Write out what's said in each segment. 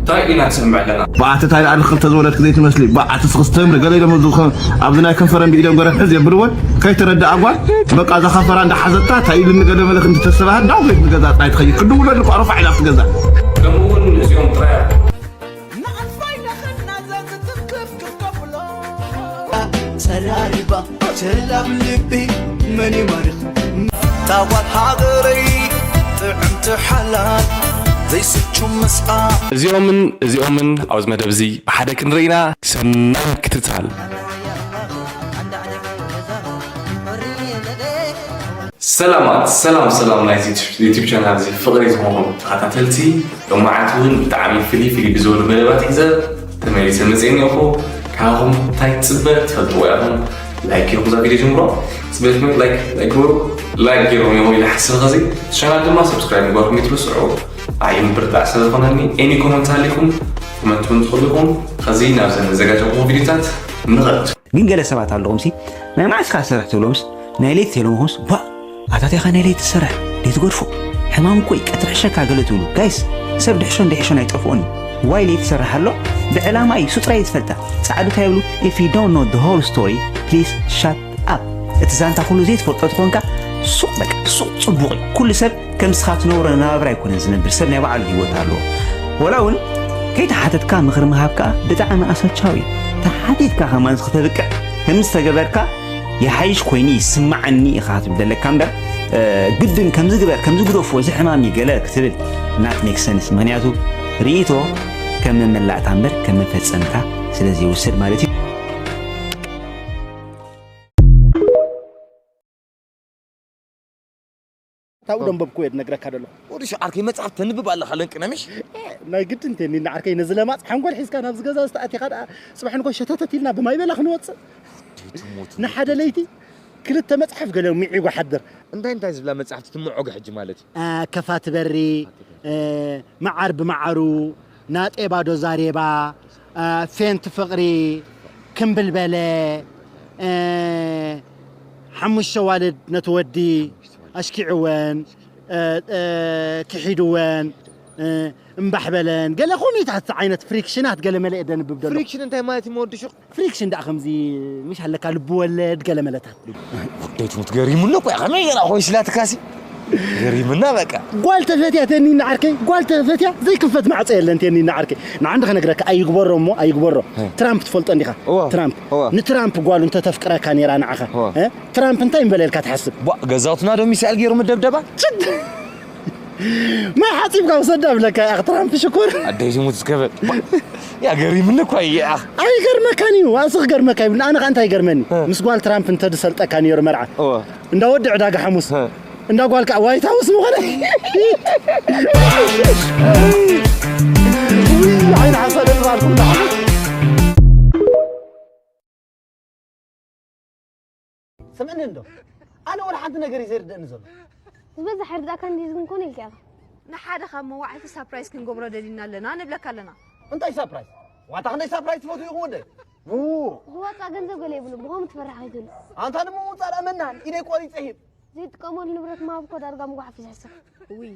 እንታይ ኢና ንሰምዕ ኣለና? ብኣቲ እንታይ ደኣ ንክልተ ዝወለድክ ዘይትመስሊ? ብኣቲ ስኽስተምሪ ገለ ኢሎም ኣብዚ ኸ-፣ ኣብዚ ናይ ከንፈረን ብኢዶም ገረብ ሕዝ የብልወን? ከይተረድኣ ጓል፣ በቃ እዛ ከንፈራ እንዳሓዘታ እንታይ ኢሉኒ ገለ መለ ክንዲ ተሰባህ ዳው ቤት ንገዛ ጥራይ ትኸይድ። ክድውለሉ እኳ ረፋዕ ኢላ ኣብቲ ገዛ። ከምኡ እውን እዚኦም ጥራይ ንኣልፋ ኢለኽና ዘዝትክፍ ክትከፍሎ። ጸራሪባ ቸላብ ልቢ መን ይማርኽ? ታዋት ሃገረይ ጥዕምቲ ሓላል ዘይስቹ ምስኣ። እዚኦምን እዚኦምን ኣብዚ መደብ እዚ ብሓደ ክንርኢና ሰናይ ምክትታል። ሰላማት፣ ሰላም፣ ሰላም ናይዚ ዩቱብ ቻናል እዚ ፍቕሪ ዝኾንኩም ተኸታተልቲ፣ ሎማዓት እውን ብጣዕሚ ፍልይ ፍልይ ብዝበሉ መደባት ሒዘ ተመሊሰ መፅእ እኒኦኹ። ካብኹም እንታይ ትፅበ ትፈልጥዎ ኢኹም። ላይክ ጌርኩም እዛ ቪድዮ ጀምሮ። ፅበት ላይክ፣ ላይክ ግበሩ። ላይክ ጌሮም እዮም ኢለ ሓስብ ኸዚ ቻናል ድማ ሰብስክራይብ ምግባርኩም ይትረስዑ። ኣይምብርታዕ ስለ ዝኾነኒ ኤኒ ኮመንት ሃሊኩም ኮመንት እውን ትኽእሉ ኢኹም። ኸዚ ናብ ዘዘጋጀኹም ቪድዮታት ንኸድ። ግን ገለ ሰባት ኣለኹምሲ ናይ መዓስካ ትሰርሕ ትብሎምስ ናይ ለይቲ ተይሎምኹምስ ባ ኣታቲኻ ናይ ለይቲ ትሰርሕ ደይትገድፎ ሕማም እኮ እዩ ቀትሪ ሕሸካ ገለ ትብሉ ጋይስ ሰብ ድሕሾን ደይሕሾን ኣይጠፍኦን እዩ ዋይ ለይቲ ትሰርሕ ኣሎ ብዕላማ እዩ ሱጥራ እዩ ትፈልጣ ጻዕዱ እንታይ ይብሉ if you don't know the whole story please shut up እቲ ዛንታ ኩሉ ዘይትፈልጦ ትኾንካ ሱቕ በቃ ሱቕ ጽቡቕ እዩ ኩሉ ሰብ ከም ንስኻ ትነብሮ ኣነባብራ ኣይኮነን ዝነብር፣ ሰብ ናይ ባዕሉ ህይወት ኣለዎ። ወላ እውን ከይተሓተትካ ምኽሪ ምሃብ ከኣ ብጣዕሚ ኣሰልቻዊ እዩ። ተሓቲትካ ከማን ከተብቅዕ ከም ዝተገበርካ ይሓይሽ ኮይኑ ይስምዓኒ ኢኻ ክትብል ዘለካ እምበር፣ እ፣ ግድን ከምዚ ግበር፣ ከምዚ ግደፎ፣ እዚ ሕማም እዩ ገለ ክትብል not make sense። ምኽንያቱ ርእይቶ ከም መመላእታ እምበር ከም መፈጸምታ ስለ ዘይውሰድ ማለት እዩ። ታው ደንበብኩ እየ ዝነግረካ ደለኹ። ወዲ ሸዓርከይ መጽሓፍ ተንብብ ኣለኻ ለንቅነምሽ? ናይ ግድን እንተ ኒና ዓርከይ ነዚ ለማጽ ሓንጎል ሒዝካ ናብዚ ገዛ ዝተኣቲኻ ደኣ ጽባሕ ንኮ ሸተተት ኢልና ብማይ በላ ክንወጽእ። ንሓደ ለይቲ ክልተ መጽሓፍ ገለ ሚዒጎ ሓድር። እንታይ እንታይ ዝብላ መጽሓፍቲ ትምዖገ ሕጂ ማለት እዩ? አ፣ ከፋ ትበሪ፣ እ፣ መዓር ብመዓሩ፣ ናጤ ባዶ ዛሬባ፣ አ፣ ፌንት ፍቕሪ፣ ክምብል በለ፣ እ፣ ሓሙሽተ ዋልድ ነቲ ወዲ ኣሽኪዕወን፣ እ፣ እ፣ ክሒድወን፣ እ፣ እምባሕ በለን። ገለ ኮሚታት ዓይነት ፍሪክሽናት ገለ መለ እየ ደንብብ ደሎ። ፍሪክሽን እንታይ ማለት እዩ መወዲ ሹቕ? ፍሪክሽን ደኣ ከምዚ ምሽ ኣለካ ልቢ ወለድ ገለ መለታት። ወደይ ትሙት ገሪሙኒ እኮ እያ። ከመይ ገይራ ኮይን ስላትካሲ? ገሪምና በቃ። ጓል ተፈትያ ተኒና ዓርከይ፣ ጓል ተፈትያ ዘይክፈት ማዕጾ የለን ተኒና ዓርከይ። ንዓንዲ ከነግረካ ኣይግበሮ እሞ ኣይግበሮ። እ። ትራምፕ ትፈልጦ እንዲኻ? እዋ። ትራምፕ። እዋ። ንትራምፕ ጓሉ እንተተፍቅረካ ነይራ ንዓኻ። እዋ። እ? ትራምፕ እንታይ ምበለ ኢልካ ትሓስብ? ቧ፣ ገዛውትና ዶ ሚሳኤል ገይሩ ምደብደባ? ችድ! ማይ ሓጺብካ ውሰዳ ብለካ እያ ትራምፕ ሽኩር። ኣደይ ዝሙት ዝከበድ። ቧ፣ ያ ገሪምኒ እኮ እያ። ኣይገርመካን እዩ፣ ኣንስ ክገርመካ ይብል። ኣነ ከኣ እንታይ ይገርመኒ? እ። ምስ ጓል ትራምፕ እንተድሰልጠካ ነይሩ መርዓ። እዋ። እንዳ ወዲ ዕዳጋ ሓሙስ። እ። እንዳ ጓል ከኣ ዋይት ሃውስ ምኾነ። ውይ፣ ዓይኒ ሓሳደ ትባልኩም ደኣ። ስምዕኒ እንዶ፣ ኣነ ወላ ሓንቲ ነገር እዩ ዘይርደእኒ ዘሎ። ዝበዝሕ ኣይርድኣካን ድዩ ዝግን ኮነ ኢልካ ኢኻ? ንሓደ ካብ መዋዕልቲ ሳፕራይዝ ክንገብሮ ደሊና ኣለና ንብለካ ኣለና። እንታይ ሳፕራይዝ? ዋታ ክንደይ ሳፕራይዝ ትፈትው ኢኹም ወደይ? ቡ! ዝወጻ ገንዘብ ገለ የብሉ፣ ብኸምኡ ትፈርሕ ከይትህሉ። ኣንታ ንምውጻእ ደኣ መናን ኢደይ ቆሪጸ ሂብ። ዘይጥቀመሉ ንብረት ምሃብ እኮ ዳርጋ ምጉሓፍ እዩ ዝሕሰብ። ውይ፣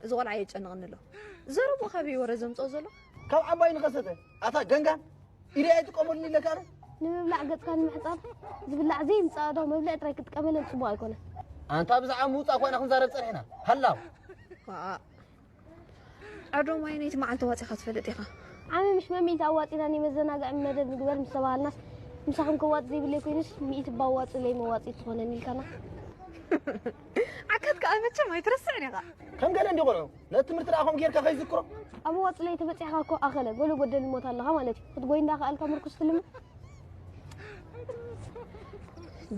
እዚ ቆልዓ የጨንቕኒ ኣሎ። ዘረብኡ ካበይ ወረ ዘምጽኦ ዘሎ? ካብ ዓባይ ንኸሰተ፣ ኣታ ገንጋን፣ ኢደይ ኣይጥቀመሉን ኢለካ ኣነ? ንምብላዕ ገጽካ ንምሕጻብ፣ ዝብላዕ ዘይምጻእ ዶ መብልዒ ጥራይ ክትጥቀመለን ጽቡቕ ኣይኮነን። ኣንታ ብዛዕባ ምውጻእ እኮ ኢና ክንዛረብ ጸኒሕና። ሃላው። ዋእ። ኣዶ ማይ ነይቲ መዓልቲ ዋጺኻ ትፈልጥ ኢኻ። ዓሚ ምሽ መሚእቲ ኣዋጺና ናይ መዘናግዒ መደብ ንግበር ምስ ተባሃልናስ፣ ምሳኹም ከዋጽእ ዘይብለይ ኮይኑስ፣ ሚእቲ እባ ኣዋጽኡለይ መዋጽኢት ትኾነኒ ኢልካና። ዓካት ከኣ መቸም ኣይትረስዕን ኢኻ። ከም ገለ እንዲ ቆልዑ፣ ነቲ ትምህርቲ ደኣ ከምኡ ጌርካ ከይዝክሮ። ኣብ ኣዋጽኡለይ ተበጺሕካ እኮ ኣኸለ፣ ገለ ጎደል ይሞት ኣለኻ ማለት እዩ። ክትጎይ እንዳኸኣልካ ምርኩስ ትልምን።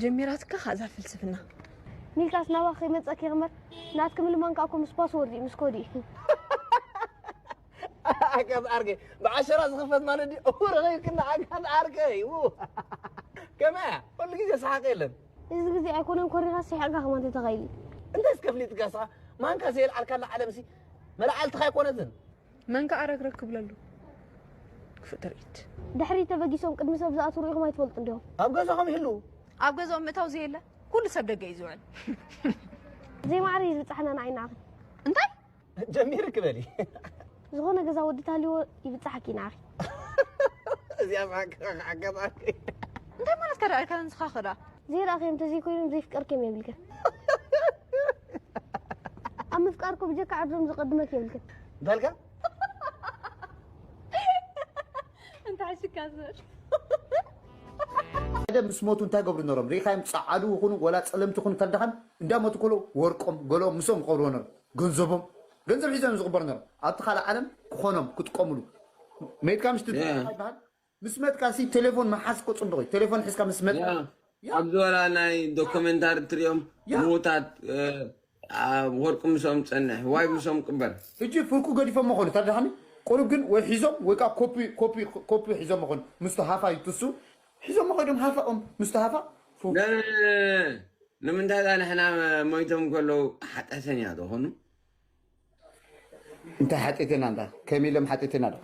ጀሚራትካ ከኣ እዛ ፍልስፍና። ሚልካስ ናባኺ ከይመጸኪ እምበር፣ ናትኪ ምልማን ከኣ እኮ ምስ ፓስወርድ እዩ፣ ምስ ኮድ እዩ። ዓጋት ዓርከይ፣ ብዓሸራ ዝኽፈት ማለት ድዩ? እው፣ ረኺብክና ዓጋት ዓርከይ፣ እው። ከመይ እያ? ኩሉ ግዜ ሰሓቕ የለን። እዚ ግዜ ኣይኮነን ኮሪኻ ስሒቕካ ከማን ተተኻኢሉ። እንታይ እስከ ፍሊጥካ እስኻ? ማንካ ዘየልዓልካላ ዓለምሲ መላዓልትኻ ኣይኮነትን። መን ከኣ ረግረግ ክብለሉ? ክፉእ ትርኢት። ድሕሪት ተበጊሶም ቅድሚ ሰብ ዝኣትዉ ርኢኹም ኣይትፈልጡን ዲኹም? ኣብ ገዛኹም ይህልዉ። ኣብ ገዛኦም ምእታው ዘየለ፣ ኩሉ ሰብ ደገ እዩ ዝውዕል። ዘይማዕረ እዩ ዝበጻሕና ንዓይ ንዓኺ። እንታይ? ጀሚርኪ በሊ። ዝኾነ ገዛ ወዲ ታልዎ ይብጽሓኪ ንዓኺ። እዚኣ ብሓቂ ኣጋጣሚ እንታይ ማለት ከዳ ኣይካን ዝኻኸዳ ዘይረኣኽዮም ተዘይኮይኖም ዘይፍቀርክዮም የብልክን። ኣብ ምፍቃርኩ ብጀካ ዓዶም ዝቐድመክ የብልክን። እንታልካ እንታይ ሽካ ዝብል ሓደ ምስ ሞቱ እንታይ ገብሩ ነሮም ርኢኻዮም? ጸዓዱ ይኹኑ ወላ ጸለምቲ ይኹኑ ተዳኻን እንዳሞቱ ከሎ ወርቆም ገለኦም ምስኦም ይቐብርዎ ነሮም። ገንዘቦም ገንዘብ ሒዞም ዝቕበር ነሮም። ኣብቲ ካልእ ዓለም ክኾኖም ክጥቀምሉ መይትካ ምሽቲ ይበሃል። ምስ መጥካ ሲ ቴሌፎን መሓዝ እኮ ጽቡቕ እዩ። ቴሌፎን ሒዝካ ምስ መጥካ ኣብ ዝበላ ናይ ዶክመንታሪ ትሪኦም ምዉታት ኣብ ወርቂ ምሶም ጸንሕ ዋይ ምሶም ቅበር ሕጂ ፍርቁ ገዲፎም መኾኑ ተዳሓኒ ቁሩብ ግን ወይ ሒዞም ወይ ከዓ ኮፒ ኮፒ ኮፒ ሒዞም መኾኑ ምስቲ ሃፋ ይትሱ ሒዞም መኾይዶም ሃፋኦም ምስቲ ሃፋ ፉ ንምንታይ ዳ ንሕና ሞይቶም ከለዉ ሓጢኣተኛ ዝኾኑ እንታይ ሓጢኣተና እንዳ ከመይ ኢሎም ሓጢኣተና ዶ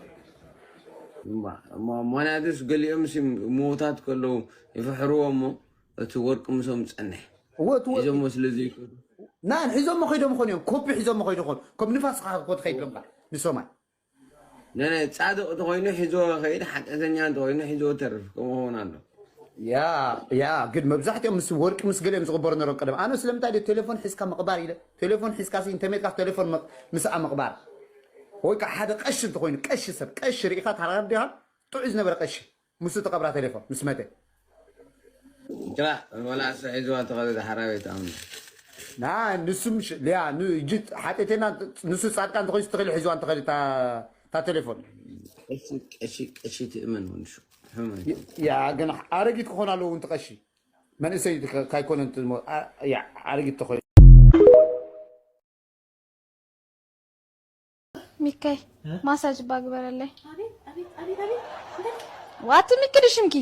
ሞናድስ ገሊኦም ሲ ምዉታት ከለዉ ይፍሕርዎ እሞ እቲ ወርቂ ምሶም ጸንሕ እወ እቲ ወ- ሒዞሞ ስለ ዘይኮኑ ናን ሒዞም መኸይዶም ኾን እዮም ኮፒ ሒዞም መኸይዶ ኾን ከም ንፋስ ኻኮ ትኸይድ ገምካ ንሶማይ ነነ ጻድቕ ተኾይኑ ሒዞ ኸይድ ሓጢኣተኛ እንተኾይኑ ሒዞ ተርፍ ከምኡ ኸውን ኣሎ ያ ያ ግን መብዛሕትኦም ምስ ወርቂ ምስ ገለ እዮም ዝቕበሩ ነሮም ቀደም ኣነ ስለምንታይ ድዮ ቴሌፎን ሒዝካ ምቕባር ኢለ ቴሌፎን ሒዝካ ሲ እንተሜትካ ቴሌፎን ምቕ- ምስኣ ምቕባር ወይ ከዓ ሓደ ቀሺ እንተኾይኑ ቀሺ ሰብ ቀሺ ርኢኻ ታራዲኻ ጥዑይ ዝነበረ ቀሺ ምስ ተቐብራ ቴሌፎን ምስ መተ ግራ ወላ እሱ ሒዝዋ ተኸደ ሓራቤት ኣምኑ ና ንሱም ሽ- ያ ኑ- እጅ ሓጢቴና ንሱ ጻድቃን እንተኾይኑ ስተኸሉ ሒዝዋ እንተኸሉ እታ እታ ቴሌፎን ቀሺ ቀሺ ቀሺ ትእመን ወንሹ ሕመን ያ ግን ኣረጊት ክኾን ኣለዎ እውን ትቐሺ መንእሰይ ካይኮነ ኣረጊት ተኾይኑ ሚካይ ማሳጅ እባ ግበረለይ። ኣቤት ኣቤት ኣቤት ኣቤት እንታይ ዋቲ ሚኪ ድሽምኪ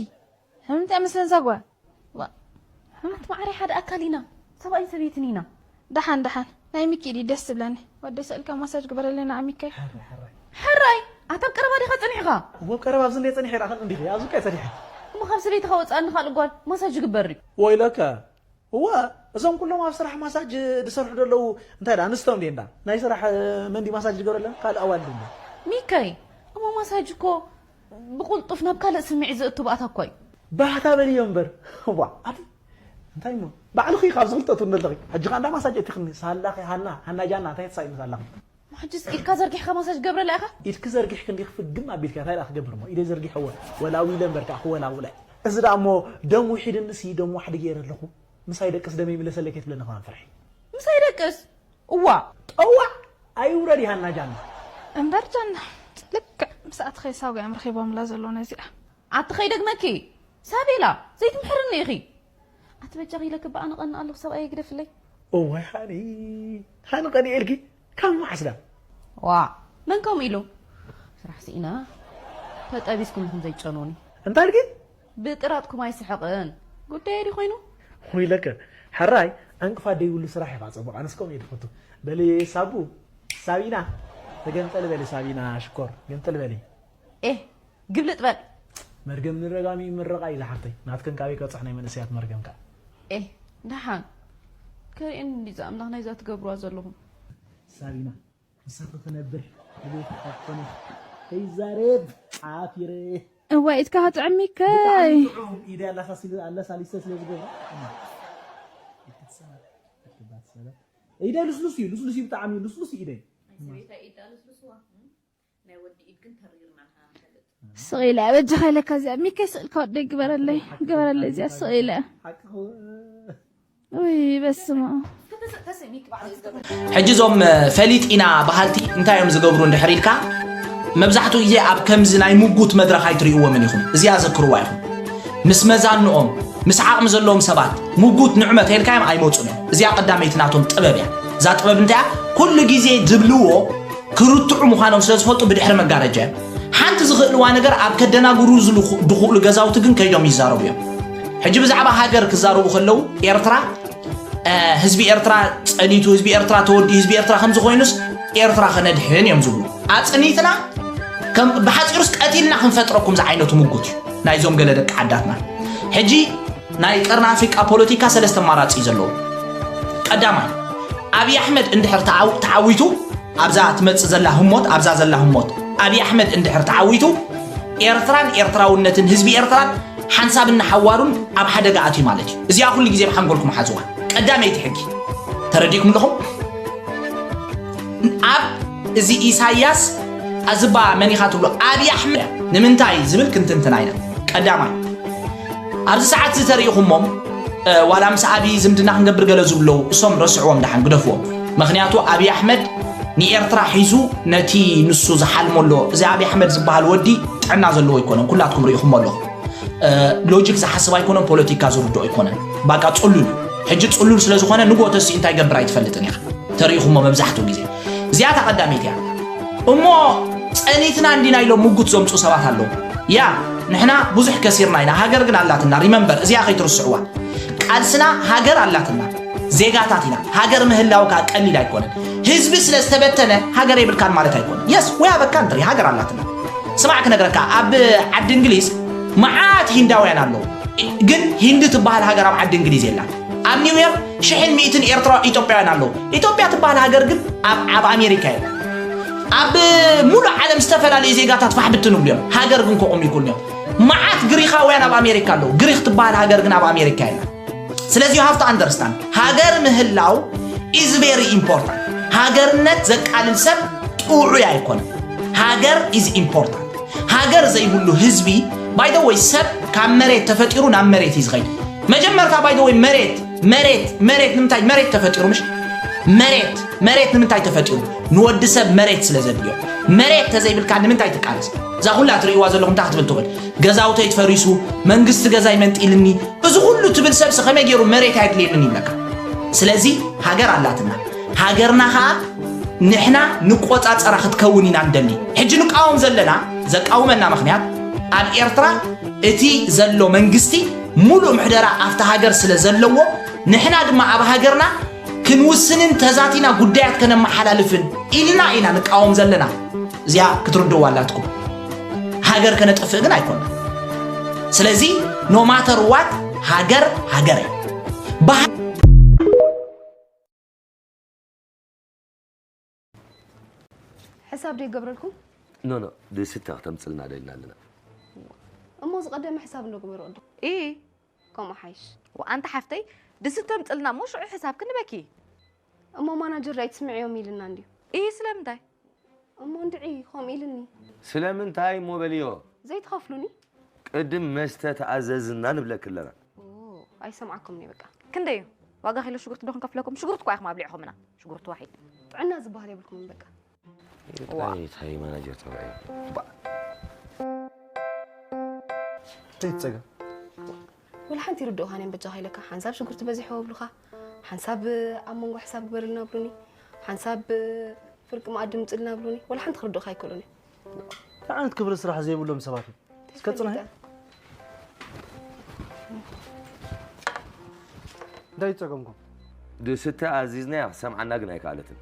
ሕምንት እያ መስለን ዛጓ። ኣንቲ ማዕረ ሓደ ኣካል ኢና ሰብኣይን ሰበይትን ኢና። ደሓን ደሓን ናይ ሚኪ ድዩ ደስ ዝብለኒ። ወደይ ስእልካ ማሳጅ ግበረለይ ንዓ ሚካይ። ሕራይ ኣታ ኣብ ቀረባ ዲኻ ጸኒሕኻ? እወ ኣብ ቀረባ ኣብዚ እንድየ ጸኒሐ ይረኣኽን እንዲኺ ኣብዚ እኮ እየ ጸኒሐ። እሞ ካብ ሰበይትኻ ወጻእኒ ካልእ ጓል ማሳጅ ይግበር ድዩ? ወይለከ እወ እዞም ኩሎም ኣብ ስራሕ ማሳጅ ዝሰርሑ ዘለዉ እንታይ ደኣ ኣንስቶም ድየ እንዳ ናይ ስራሕ መንዲ ማሳጅ ዝገብረለን ካልእ ኣዋልድ እንዳ ሚካይ እሞ ማሳጅ እኮ ብቕልጡፍ ናብ ካልእ ስምዒት ዘእቱ ባእታ እኮ እዩ ባህታ በልዮ እምበር ዋ ኣቲ እንታይ እሞ ባዕልኺ ካብዚ ክልተ ትውኒ ኣለኺ ሕጂ ከኣ እንዳ ማሳጅ እቲኽኒ ሳላኺ ሃና ሃና ጃና እንታይ ትሳኢኒ ሳላኺ ሕጅስ ኢድካ ዘርጊሕካ ማሳጅ ገብረላ ኢኻ ኢድኪ ዘርጊሕኪ እንዲኺ ፍግም ኣቢልኪ እንታይ ደኣ ክገብር እሞ ኢደይ ዘርጊሐወ ወላዊለ እምበርካ ክወላውለ እዚ ደኣ እሞ ደም ውሒድንሲ ደም ዋሕዲ ገይረ ኣለኹ ምሳይ ደቅስ ደመይ ምለሰለይ ከይትብለኒ ከማን ፍርሒ ምሳይ ደቅስ እዋ ጠዋዕ ኣይውረድ ይሃና ጃና እምበር ጃና ልክዕ ምስ ኣትኸይ ሳጒ እዮም ረኺቦምላ ዘለዉ ነዚኣ ኣቲ ከይደግመኪ ሳቤላ ዘይትምሕርኒ ኢኺ ኣቲ በጃኺ ኢለ ክበኣነቐኒ ኣለኹ ሰብኣየ ግደፍለይ እዋይ ሃኒ ሃኒ ቀኒኤልኪ ካብ መዓስዳ ዋእ መን ከምኡ ኢሉ ስራሕ ስኢና ተጠቢስኩም ኢኹም ዘይጨኑኒ እንታይ ኢልኪ ብጥራጥኩም ኣይስሕቕን ጉዳየ ድዩ ኮይኑ ወይለከ ሕራይ ዕንቅፋት ደይብሉ ስራሕ ኢኻ ፅቡቕ ኣነስ ከምኡ እየ ዝፈቱ በሊ ሳቡ ሳቢና ተገምጠሊ በሊ ሳቢና ሽኮር ገምጠሊ በሊ ኤህ ግብልጥ በል መርገም ንረጋሚ ምረቓ እዩ ዝሓፍተይ ናትክን ካበይ ከብፅሕ ናይ መንእሰያት መርገም ከ ኤህ ደሓን ከርእየኒ እንዲ ዝኣምላኽ ናይዛ ትገብርዋ ዘለኹም ሳቢና ምሳኺ ክነብር ድሌት ካብ ኮነ ከይዛረብ ዓፊረ እዋይ ኢድካ ከጥዕሚከይ ኢደ ኣለሳሊሰ ስለ ዝገብራ ኢደ ልስሉስ እዩ ልስሉስ እዩ ብጣዕሚ ልስሉስ እዩ ኢደይ ስቕ ኢለ በጃኻ ኢለካ እዚኣ ሚከይ ስእልካ ወደይ ግበረለይ ግበረለይ እዚኣ ስቕ ኢለ ውይ በስመ ኣብ ሕጂ እዞም ፈሊጥ ኢና በሃልቲ እንታይ እዮም ዝገብሩ እንድሕር ኢልካ መብዛሕትኡ ግዜ ኣብ ከምዚ ናይ ምጉት መድረኽ ኣይትርእይዎምን ኢኹም እዚኣ ዘክርዋ ኢኹም ምስ መዛንኦም ምስ ዓቕሚ ዘለዎም ሰባት ምጉት ንዕመ ተልካዮም ኣይመፁን እዮም እዚኣ ቀዳመይቲ ናቶም ጥበብ እያ እዛ ጥበብ እንታይ ኩሉ ግዜ ዝብልዎ ክርትዑ ምዃኖም ስለ ዝፈልጡ ብድሕሪ መጋረጃ እዮም ሓንቲ ዝኽእልዋ ነገር ኣብ ከደናግሩ ዝኽእሉ ገዛውቲ ግን ከይዶም ይዛረቡ እዮም ሕጂ ብዛዕባ ሃገር ክዛረቡ ከለዉ ኤርትራ ህዝቢ ኤርትራ ጸኒቱ ህዝቢ ኤርትራ ተወዲ ህዝቢ ኤርትራ ከምዚ ኮይኑስ ኤርትራ ከነድሕን እዮም ዝብሉ ኣጽኒትና ብሓፂሩስ ቀቲልና ክንፈጥረኩም ዝዓይነቱ ምጉት እዩ ናይዞም ገለ ደቂ ዓዳትና ሕጂ ናይ ቀርኒ ኣፍሪቃ ፖለቲካ ሰለስተ ኣማራፂ እዩ ዘለዎ ቀዳማይ ኣብይ ኣሕመድ እንድሕር ተዓዊቱ ኣብዛ ትመጽእ ዘላ ህሞት ኣብዛ ዘላ ህሞት ኣብይ ኣሕመድ እንድሕር ተዓዊቱ ኤርትራን ኤርትራውነትን ህዝቢ ኤርትራን ሓንሳብን ንሓዋሩን ኣብ ሓደጋ ኣትዩ ማለት እዩ። እዚኣ ኩሉ ግዜ ብሓንጎልኩም ሓዝዋ። ቀዳመይቲ ሕጊ ተረዲእኩም ኣለኹም። ኣብ እዚ ኢሳያስ ኣዝባ መኒኻ ትብሎ ኣብይ ኣሕመድ ንምንታይ ዝብል ክንትንትና ኢና። ቀዳማይ ኣብዚ ሰዓት እዚ ተሪኢኹሞም ዋላ ምስ ኣብይ ዝምድና ክንገብር ገለ ዝብለው እሶም ረስዕዎም ደሓን ግደፍዎም። ምክንያቱ ኣብይ ኣሕመድ ንኤርትራ ሒዙ ነቲ ንሱ ዝሓልሞ ኣሎ። እዚ ኣብይ ኣሕመድ ዝበሃል ወዲ ጥዕና ዘለዎ ኣይኮነን። ኩላትኩም ርኢኹሞ ኣለኹም። ሎጂክ ዝሓስብ ኣይኮነን፣ ፖለቲካ ዝርድኦ ኣይኮነን። ባቃ ጽሉል እዩ። ሕጂ ጽሉል ስለ ዝኾነ ንግሆ ተሲኡ እንታይ ገብር ኣይትፈልጥን ኢኻ። ተሪኢኹሞ መብዛሕትኡ ግዜ። እዚኣ እታ ቀዳመይቲ እያ። እሞ ጸኒትና እንዲና ኢሎም ምጉት ዘምጹ ሰባት ኣለዉ። ያ ንሕና ብዙሕ ከሲርና ኢና፣ ሃገር ግን ኣላትና። ሪመምበር እዚኣ ከይትርስዕዋ። ቃልስና ሃገር ኣላትና፣ ዜጋታት ኢና። ሃገር ምህላው ከኣ ቀሊል ኣይኮነን። ህዝቢ ስለ ዝተበተነ ሃገር የብልካን ማለት ኣይኮነን። የስ ወይ ኣበካ እንትሪ ሃገር ኣላትና። ስማዕ ክነግረካ፣ ኣብ ዓዲ እንግሊዝ መዓት ሂንዳውያን ኣለዉ፣ ግን ሂንዲ ትበሃል ሃገር ኣብ ዓዲ እንግሊዝ የላን። ኣብ ኒውዮርክ ሽሕን ሚእትን ኤርትራ ኢትዮጵያውያን ኣለዉ። ኢትዮጵያ ትበሃል ሃገር ግን ኣብ ኣብ ኣሜሪካ እያ። ኣብ ሙሉእ ዓለም ዝተፈላለዩ ዜጋታት ፋሕ ብትን ይብሉ እዮም። ሃገር ግን ከቑም ይኩን እዮም። መዓት ግሪኻውያን ኣብ ኣሜሪካ ኣለዉ። ግሪኽ ትበሃል ሃገር ግን ኣብ ኣሜሪካ የላን። ስለዚ you have to understand ሃገር ምህላው is very important። ሃገርነት ዘቃልል ሰብ ጥዑይ ኣይኮነን። ሃገር is important። ሃገር ዘይብሉ ህዝቢ by the way ሰብ ካብ መሬት ተፈጢሩ ናብ መሬት እዩ ዝኸይድ። መጀመርታ by the way መሬት መሬት መሬት ንምንታይ መሬት ተፈጢሩ ምሽ መሬት መሬት ንምንታይ ተፈጢሩ ንወዲ ሰብ መሬት ስለ ዘድልዮ። መሬት ተዘይብልካ ንምንታይ ትቃለስ? እዛ ኩላ ትርእይዋ ዘለኹም እንታይ ክትብል ትኽእል? ገዛውተይ ትፈሪሱ፣ መንግስቲ ገዛይ መንጢልኒ፣ እዚ ኩሉ ትብል ሰብሲ ከመይ ገይሩ መሬት ኣየድልየንን ይብለካ? ስለዚ ሃገር ኣላትና። ሃገርና ኸኣ ንሕና ንቆጻጸራ ክትከውን ኢና ንደሊ። ሕጂ ንቃወም ዘለና፣ ዘቃውመና ምኽንያት ኣብ ኤርትራ እቲ ዘሎ መንግስቲ ሙሉእ ምሕደራ ኣብቲ ሃገር ስለ ዘለዎ ንሕና ድማ ኣብ ሃገርና ክንውስንን ተዛቲና ጉዳያት ከነመሓላልፍን ኢልና ኢና ንቃወም ዘለና። እዚኣ ክትርድዋ ኣላትኩም። ሃገር ከነጥፍእ ግን ኣይኮና። ስለዚ no matter what ሃገር ሃገር እያ። ሕሳብ ዶ ይገብረልኩም? ኖ ኖ ድስታ ክተምፅልና ደልና ኣለና። እሞ ዝቐደመ ሕሳብ እንዶ ግበሩ ቅድም። ኢ ከምኡ ሓይሽ። ኣንታ ሓፍተይ ድስቲ ተምፅልና እሞ ሽዑ ሕሳብ ክንበኪ። እሞ ማናጀር ኣይትስምዕዮም ኢልና እንድዩ። ኢ ስለምንታይ? እሞ እንድዒ ከምኡ ኢልኒ። ስለምንታይ እሞ በልዮ። ዘይትኸፍሉኒ? ቅድም መስተ ተኣዘዝና ንብለኪ ኣለና። ኦ ኣይሰምዓኩምን እየ በቃ። ክንደይ እዩ ዋጋ ኪሎ ሽጉርቲ ዶ ክንከፍለኩም? ሽጉርቲ እኳ ኢኹም ኣብሊዕኹምና። ሽጉርቲ ዋሒድ። ጥዕና ዝበሃል የብልኩምን በቃ። እንታይ ማናጀር ተባዒ። ዘይትፀገም ወላ ሓንቲ ይርድኡኻን እዮም በጃኻ ኢለካ። ሓንሳብ ሽጉርቲ በዚሕዎ ይብሉኻ፣ ሓንሳብ ኣብ መንጎ ሕሳብ ግበርልና ይብሉኒ፣ ሓንሳብ ፍርቂ መኣዲ ምፅልና ይብሉኒ። ወላ ሓንቲ ክርድኡኻ ኣይክእሉን እዮም። እንታይ ዓይነት ክብሪ ስራሕ ዘይብሎም ሰባት እዮም? እስከ ፅናሒ እንታይ ይፀገምኩም? ድስተ ኣዚዝናያ ክሰምዓና ግን ኣይከኣለትን።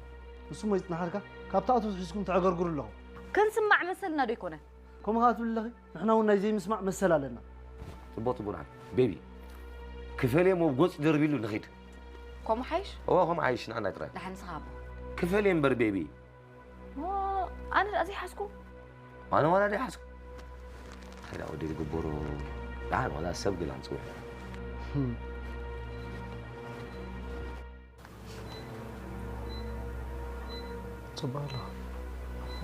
ንሱ እሞ ይፅናሓልካ ካብ ተኣትዉ ሒዝኩም ተዕገርግሩ ኣለኹም። ክንስማዕ መሰልና ዶ ኣይኮነን? ከምኡ ከዓ ትብል ኣለኺ? ንሕና እውን ናይ ዘይምስማዕ መሰል ኣለና። ፅቡቕ ፅቡቕ ንዓ ቤቢ ክፈል እሞ ኣብ ገፁ ደርቢሉ ንኺድ። ከምኡ ሓይሽ? እወ ከምኡ ሓይሽ ንዓና ጥራይ። ደሓን ንስኻ ኣቦ። ክፈል እየ እምበር ቤቢ። ኣነ ደኣ ዘይሓዝኩ ኣነ ዋላ ደይ ሓዝኩ ሕዳ ወዲ ዝግበሩ ደሓን ዋላ ሰብ ግላ ንፅውዕ ፅባሕ ኣለኻ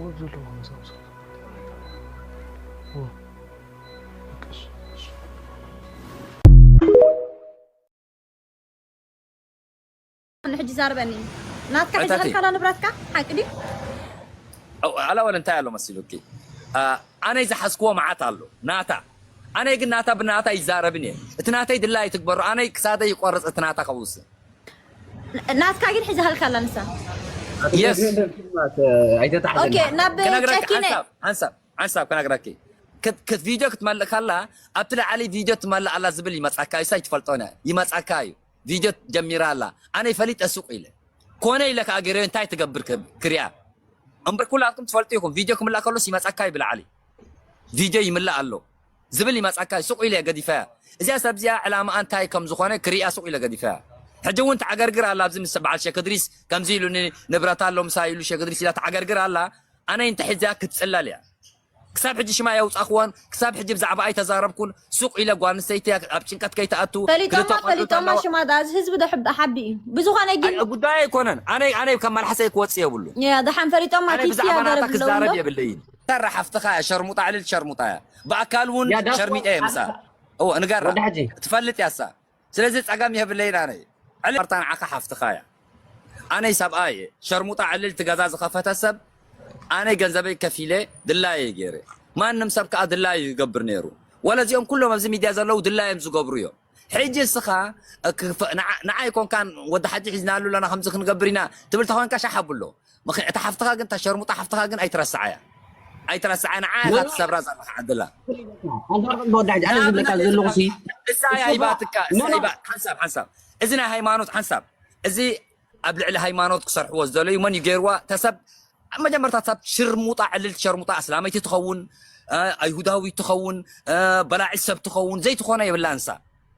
ወድ ዘለዎ መሳምሶ ንሕጂ ዛርበኒ ናትካ ሒዝካላ ንብረትካ ሓቂ ድዩ? ኣላ ወለ እንታይ ኣሎ መሲሉኪ? ኣነይ ዝሓዝክዎ መዓት ኣሎ ናታ ኣነይ ግን ናታ ብናታ ይዛረብን እየ እቲ ናተይ ድላ ኣይትግበሮ ኣነይ ክሳደይ ይቆርፅ እቲ ናታ ከውስን ናትካ ግን ሒዛልካ ኣላ ንሳ የስ ኦኬ ናብ ጨኪነ ሓንሳብ ሓንሳብ ከነግረኪ ቪድዮ ክትመልእ ከላ ኣብቲ ላዕሊ ቪድዮ ትመልእ ኣላ ዝብል ይመፃካ እዩ ሳይ ትፈልጦ ነ ይመፃካ እዩ ቪድዮ ጀሚራ ኣላ ኣነ ይፈሊጠ ሱቅ ኢለ ኮነ ኢለ ከዓ ገይረ እንታይ ትገብር ክሪኣ እምበር ኩላትኩም ትፈልጡ ኢኹም ቪድዮ ክምላእ ከሎስ ይመፃካ እዩ ብላዕሊ ቪድዮ ይምላእ ኣሎ ዝብል ይመፃካ እዩ ሱቅ ኢለ ገዲፈያ እዚኣ ሰብ እዚኣ ዕላማኣ እንታይ ከም ዝኾነ ክሪኣ ሱቅ ኢለ ገዲፈያ ሕጂ እውን ተዓገርግር ኣላ። ኣብዚ ምስ በዓል ሸክድሪስ ከምዚ ኢሉኒ፣ ንብረት ኣሎ ምሳይ ኢሉ ሸክድሪስ ኢላ ተዓገርግር ኣላ። ኣነ እንተ ሒዝያ ክትጽለል እያ። ክሳብ ሕጂ ሽማ የውጻእክዎን ክሳብ ሕጂ ብዛዕባ ኣይተዛረብኩን። ሱቕ ኢለ ጓል ኣንስተይቲ ኣብ ጭንቀት ከይትኣቱ። ፈሊጦማ፣ ክልተ ቆልዑ ፈሊጦማ ኣለዋ። ሽማ ደኣ፣ እዚ ህዝቢ ዶ ሕብ-፣ ሓቢ እዩ። ብዝኾነ ግን ኣይ፣ ጉዳይ ኣይኮነን። ኣነ፣ ኣነ ከም መልሓሰይ ክወጽእ የብሉን። ያ፣ ደሓን ፈሊጦማ፣ ኣነ ኪቲ ብዛዕባ ናታ ያገረብ ክዛረብ ኣለዎም ዶ? የብለይን። ተራ ሓፍትኻ እያ፣ ሸርሙጣ ዕልል ሸርሙጣ እያ። ብኣካል እውን ያ፣ ዳስ ሸርሚጠ እየ ምሳ። ኦ፣ ንገራ። ወዲ ሓጂ። ትፈልጥ ያሳ። ስለዚ ጸገም የብለይን ኣነ። ዕልል ማርታ ንዓኻ ሓፍትኻ እያ። ኣነይ ሰብኣይ እየ። ሸርሙጣ ዕልል ትገዛ ዝኸፈተ ሰብ ኣነይ ገንዘበይ ከፊለ ድላየ ገይረ። ማንም ሰብ ከኣ ድላዩ ይገብር ነይሩ። ወላ እዚኦም ኩሎም ኣብዚ ሚድያ ዘለዉ ድላዮም ዝገብሩ እዮም። ሕጂ እስኻ ክፈ-፣ ንዓ-፣ ንዓይ ኮንካን ወዲ ሓጂ ሒዝናሉ ኣለና ከምዚ ክንገብር ኢና ትብል ተኾንካ ሻሕ ኣብሎ። ምኽ-፣ እታ ሓፍትኻ ግን፣ እታ ሸርሙጣ ሓፍትኻ ግን ኣይትረስዓያ። ኣይትረስዓ፣ ንዓ ኢኻ ትሰብራ ዘለኻ ዓድላ። ኣንታ ወዲ ሓጂ፣ ኣነ ዝብለካ ዘለኹ ሲ፣ ንሳ እያ እሱ ሂባትካ፣ እሱ ኖ፣ ኖ። ሂባ-፣ ሓንሳብ፣ ሓንሳብ። እዚ ናይ ሃይማኖት ሓንሳብ። እዚ ኣብ ልዕሊ ሃይማኖት ክሰርሕዎ ዝደለዩ መን እዩ ገይርዋ? እታ ሰብ ኣብ መጀመርታ ሰብ ሽርሙጣ፣ ዕልልቲ ሸርሙጣ፣ ኣስላመይቲ ትኸውን፣ እ፣ ኣይሁዳዊት ትኸውን፣ እ፣ በላዒት ሰብ ትኸውን፣ ዘይትኾነ የብላን እሳ።